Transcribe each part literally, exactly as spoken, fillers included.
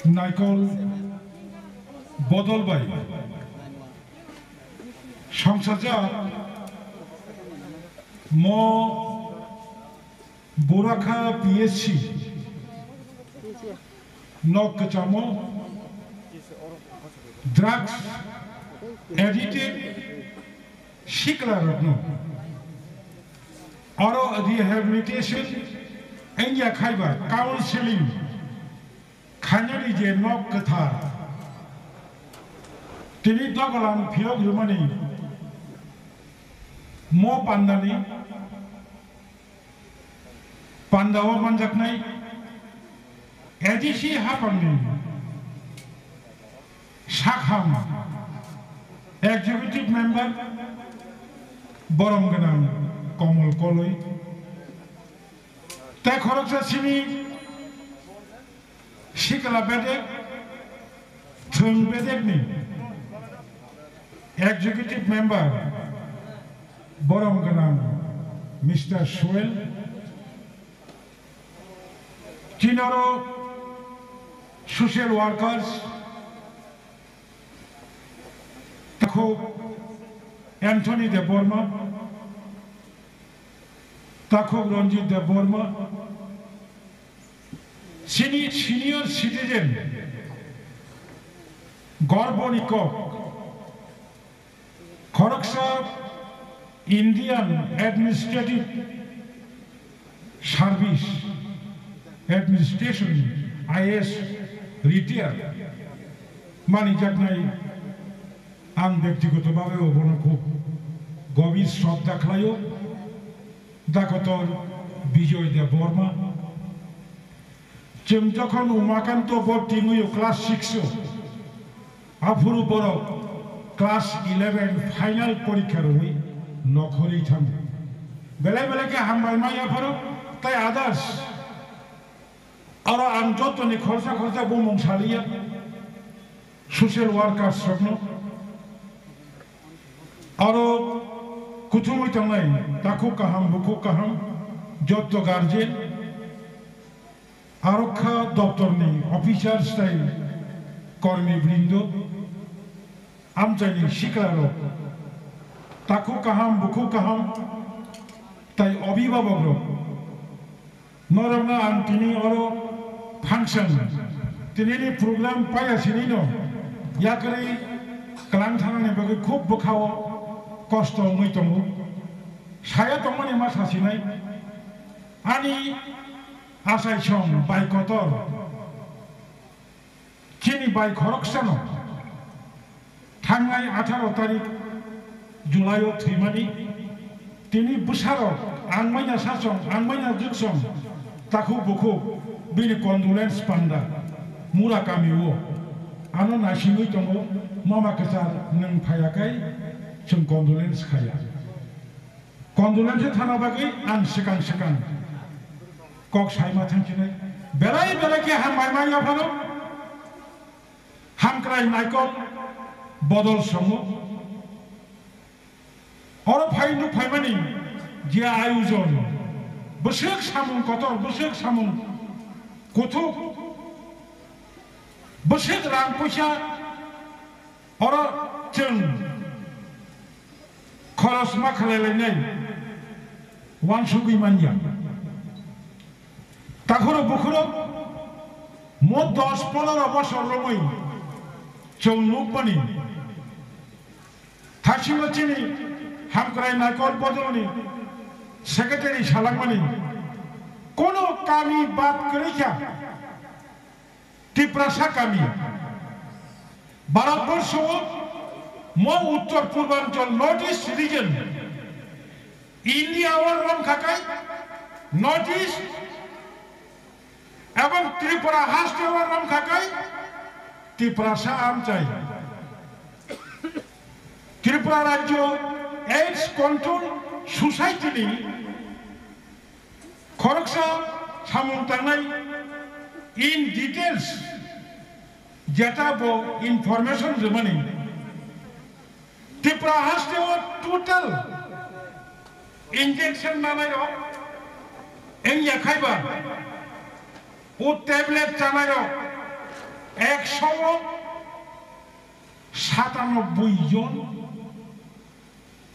Naikol Bodol bai songchajak mo Burakha P S C nok kwchamo drugs addicted sikla rokno aro rehabilitation wngya khaiba counseling khainani je nok kwthar tini dogolam phiyok rwmani mo pandani pandao manjaknai A D C haphangni sakham executive member borom gwnang Komol Koloi tei khoroksa sini sikla bedek thwng bedekni executive member borom gwnang Mister Suel, chini oro social workers takhuk Anthony Debbarma, takhuk Ranjit Debbarma, sini senior citizen gorboni kok khoroksa Indian Administrative Service Administration I A S retire manijaknai ang byaktigoto bhabe obono khub gobir shraddha khlaio. Dakotor Bijoy Debbarma. Chwng jokhon Umakanto bo tingwi class six o, aphuru borok class eleven final porikha rwwi nokhorwi thango. Belai belai khe hambai maya pharo tei others. Aro ang jotoni khorsa khorsa bumung saliya social workers rokno. Aro kuthumwi tongnai takhuk kaham, bukhuk kaham, jotto guardian, arokha doptorni officers tei kormi brindo, amchaini siklarok, takhuk kaham, bukhuk kaham, tei obhibabokrok, norokno ang tini oro function, tinini program paya sinino yakarwi kwlang thanani bagwi khub bwkhao kosto wngwi tongo. Saya tongmani ma sasinai, ani achai song bai kotor. Chini bai khoroksano thangnai atharo tarik July o thwimani tini bwsarok ang maina sachong, ang maina jwksong, takhuk bukhuk bini condolence panda Mura kami o ano naisingwi tongo, mama kwchar nwng phaiya kai chwng condolence khaiya. Condolence thana bagwi ang swkang swkang kok saima thangsinai. Belai belai khe hambai ma yaphano hamkrai naikol bodol songo. Oro phai nuk phaimani je ayujon, bwswk samung kotor, bwswk samung kuthuk, bwswk rang puisa, oro chwng khoros ma khlai lainai uansugwi manya. Takhoro bukhoro mo dos ponoro bosor romwi chwng nukmani. Thasingo chini hamkrai naikol bodolni secretary salangmani kono kami bad kwrwi kha. Tiprasa kami, Bharatborsho o mo Uttor Purbanchal North East region, India o rom khakai North East ebong Tripura haste o rom khakai Tiprasa amchai. Tripura Rajyo AIDS Control Society ni khoroksa samung tangnai in details jeta bo information rwmani. Tripura haste o total injection nanai rok wngya khaiba O tablet chanai rok ekso o satanobboi jon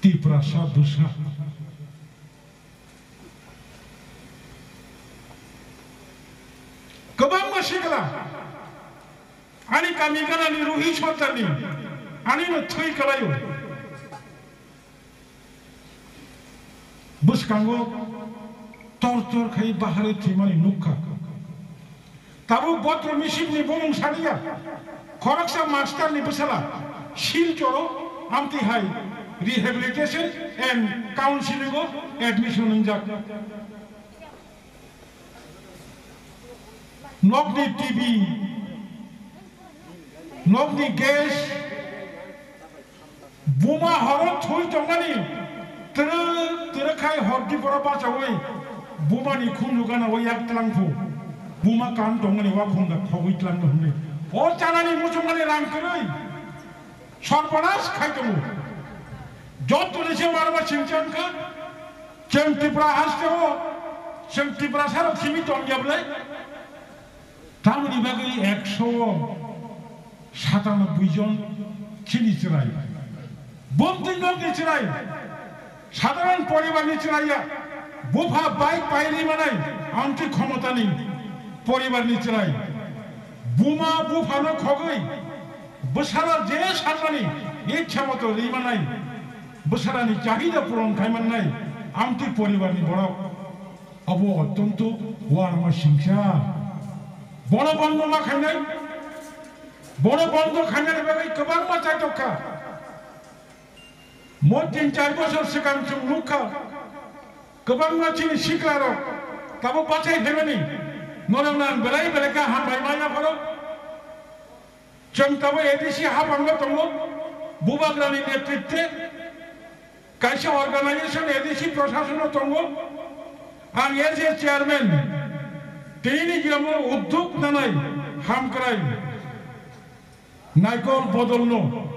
Tiprasa bwsa. Kwbangma sikla ani kami ganani Ruhi Sardarni ani no thwi kwlaio. Bwskango tor tor khai bahari thwimani nukha. Tabuk botro misipni bumung saliya, khoroksa masterni bwsala Silchoro amtwi hai rehabilitation and counseling o admission wngjak. Nokni T V, nokni gas, buma horo thui tongmani, twrwk twrwk khai hordi boro bachaui bumani khunju gana o yak tlangphu, buma kan tongmani wa khunga khogwi tlangno hwnwi. O chanani muchungmani rang kwrwi. Sarbanas khai tongo. Joto ni se warma singcha wngkha. Chwng Tripura haste o, chwng Tiprasa rok simi tongya bwlai. Tamoni bagwi ekso o satanobboi jon chini chwrai. Bumtwi nokni chwrai. Sadharon poribarni chwrai ya. Bupha bai pairi manai. Amtwi khomotani poribarni chwrai. Buma buphano khogwi. Bwsala je sanmani ichha moto ri manai, bwsalani chahida puron khai mannai, amtwi poribarni borok. Abo ottonto uanama singcha. Bono bondo ma khainai, bono bondo khainani bagwi kwbangma chaitok kha. Mo tin char bosor swkang chwng nuk kha, kwbangma chini siklarok tabuk bachai phaimani, norokno ang belai belai khe hambai manya phoro. Chwng tabuk A D C haphango tongo, Bubagrani netritwe kaisa organization A D C prosasono tongo. Ang as a chairman, tini jilamo udduk nanai hamkrai. Naikol bodolno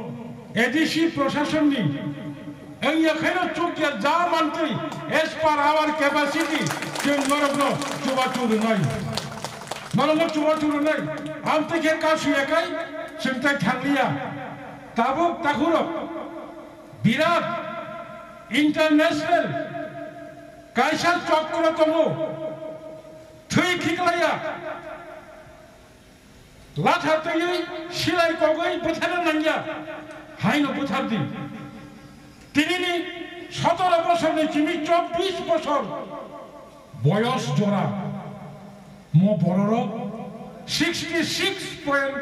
A D C prosasonni wngya khaino chukya ja mantri as per our capacity chwng norokno chubachu rwnai. Norokno chubachu rwnai. Amtwi khe kasu yakai chwng tai thangliya. Tabuk takhurok birat international kaisa chokro tongo. Thwi khiklaiya. Latha twiwi silai kogwi bwtharna nangya, haino bwthardi. Tinini sotoro bosorni simi chobbish bosor boyos jora mo bororok sixty six point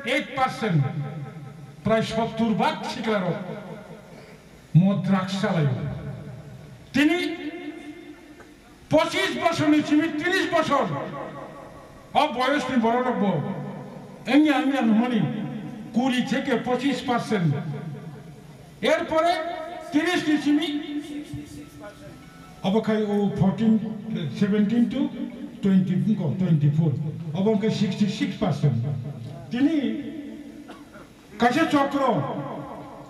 eight percent, prai sottur bak siklarok mo drugs chalaio. Tini Pochis bosorni simi tris bosor o boyosni bororokbo wngya wngya hwnmani kuri theke pochis percent. Erpore tris ni simi obo khai o fourteen, seventeen to twenty, wngkha twenty-four, obo wngkha sixty-six percent. Tini Kaisa chokro,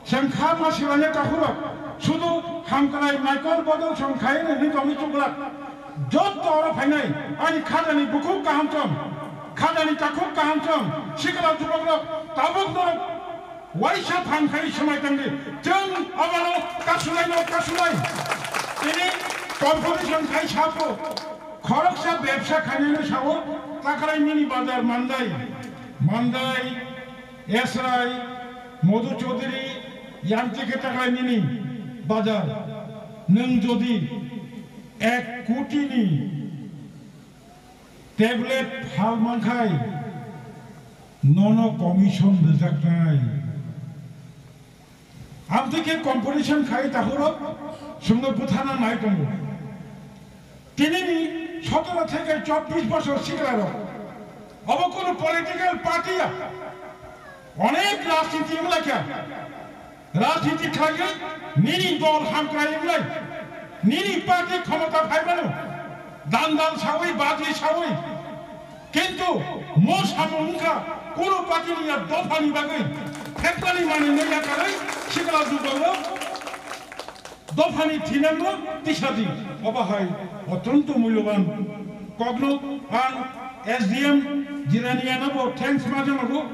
chwng kha ma silanya takhurok, sudu hamkrai naikol bodol chwng khaini hwnwi tongwi chuklak. Jotto oro phainai, ani khajani bukhuk kaham chwng, khajani takhuk kaham chwng, sikla jubokrok, tabuk norok waisa phan khai swmai tangdi, chwng abono kasulai no kasulai. Tini competition khai sapo, khoroksa bebsa khainai no sao, takhwlai mini bazar mandai, mandai, Esrai, Madhu Chaudhary, yamchi khe taklai nini bazar. Nwng jodi ek koti ni tablet phal mankhai, nono commission rwjaknai. Amtwi khe competition khai takhurok chwngno bwthana nai tongo. Tinini sotoro theke chobbish bosor siklarok. Obo kunu political party ya. Onek rajniti wnglaikha. Rajniti khlaiwi nini dol hamkrai wnglai. Nini party khomota phaimano. Dandal sawi, baji sawi. Kintu mo samung wngkha kunu party ni ya dophani bagwi phekmani manwi nai yakarwi sikla jugongo. Dophani thinangno tisadi, obo hai otonto mulyoban kokno ang S D M Jirania no bo thanks ma janago.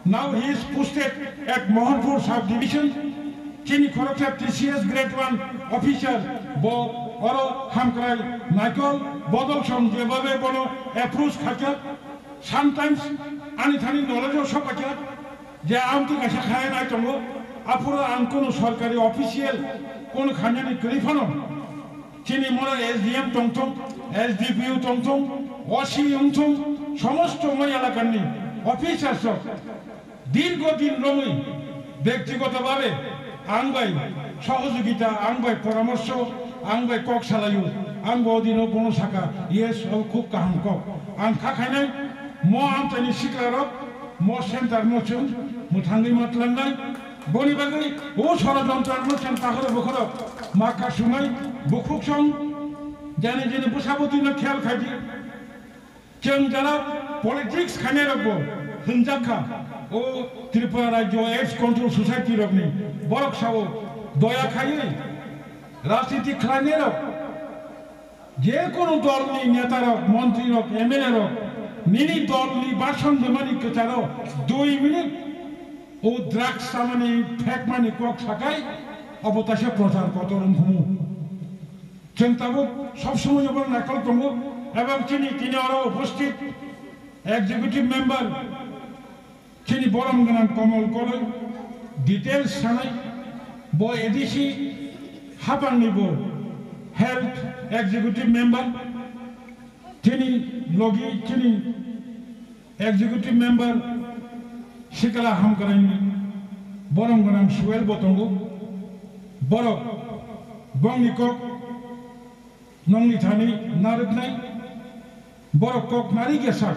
Now he is posted at Mohanpur sub division. Chini khoroksa T C S grade one officer bo oro hamkrai Naikol Bodol song jebhabe bono approach khaikha. Sometimes ani thani knowledge o sokakha je amtwi kaisa khainai tongo. Aphuru ang kunu sorkari official kunu khainani kwrwi phano. Chini mora S D M tongthong, S D P O tongthong, O C wngthong, somosto moi elakani officers rok dirgo din romwi bektigoto bhabe ang bai sohojogita, ang bai poramorsho, ang bai kok salaio, ang bo dino bono saka, yes, o khub kaham kok. Ang kha khainai mo amchaini sikla rok, mo center no chwng mwthangwi ma tlangnai. Boni bagwi o sorojontro no chwng takhoro bukhoro ma kasunai, bukhuk song jani jani bwsabotwi no khel khaidi. Chwng jara politics khainai rok bo hwnjak kha, o Tripura Rajyo AIDS Control Society rokni borok sao doya khaiwi rajniti khlainai rok. Je kono dolni neta rok, montri rok, M L A rok nini dolni bhasan rwmani kwcharo dui minute o drugs chamani phekmani kok sakai obo taisa prochar kotor wngkhumu. Chwng tabuk sob somoi obo naikol tongo ebong chini tini oro uposthit executive member chini borom gwnang Komol Koloi details sanai, bo A D C hapangni bo health executive member, chini logi chini executive member sikla hamkraini borom gwnang Suel bo tongo, borok bongni kok nongni thani narwknai. Borok kok nari ya sak.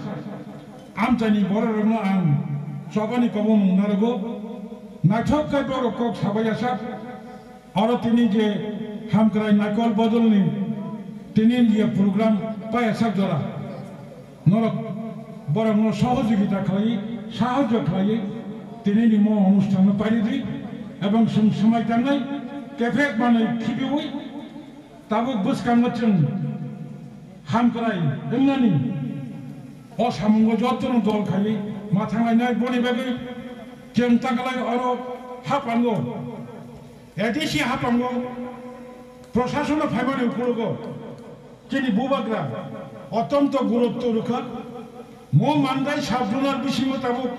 Amchaini bororokno ang chobani kobomung narwgo. Naithok khe borok kok sabai ya sak. Oro tini je hamkrai Naikol Bodolni tini je program paya sak jora. Norok borokno sohojogita khlai, sahajyo khlai tini ni mo onusthanno pairidi ebong sum swmai tangnai kephek manwi khibiwi. Tabuk bwskango chwng hamkrai wngnani o samungo jotono dol khaiwi ma thanglainai, boni bagwi chwng taklai oro haphango, A D C haphango prosasono phaimani ukologo chini bubagra otonto gurutto rwkha. Mo mandai sub-zonal bisingo tabuk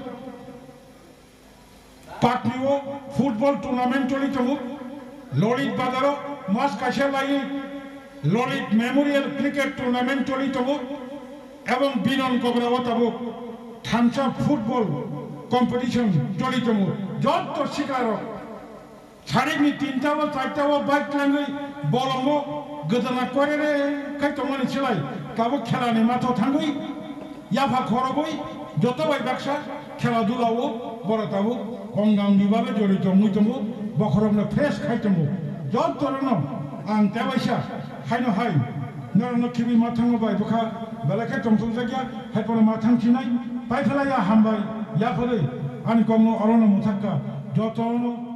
Patni o football tournament choli tongo. Lolit Bazar o mas kaisa lai Lolit Memorial Cricket Tournament choli tongo. Ebong Binon Kogra o tabuk thansa football competition choli tongo. Jotto sikla rok sarik ni tinta o charta o bike langwi bolongo gwdana korere khai tongmani silai tabuk khela ni matho thangwi yapha khorogwi joto bai baksa khela dula o borok tabuk ongdam ni babe jorito wngwi tongo, bokhorok no fresh khai tongo. Joto rok no ang tebaisa haino hai norok no khibi ma thango bai bwkha belai khe tongthok jakya hai phano ma thang sinai pai phalai ya hambai ya phwrwi ani kok no oro no mwthak kha joto no.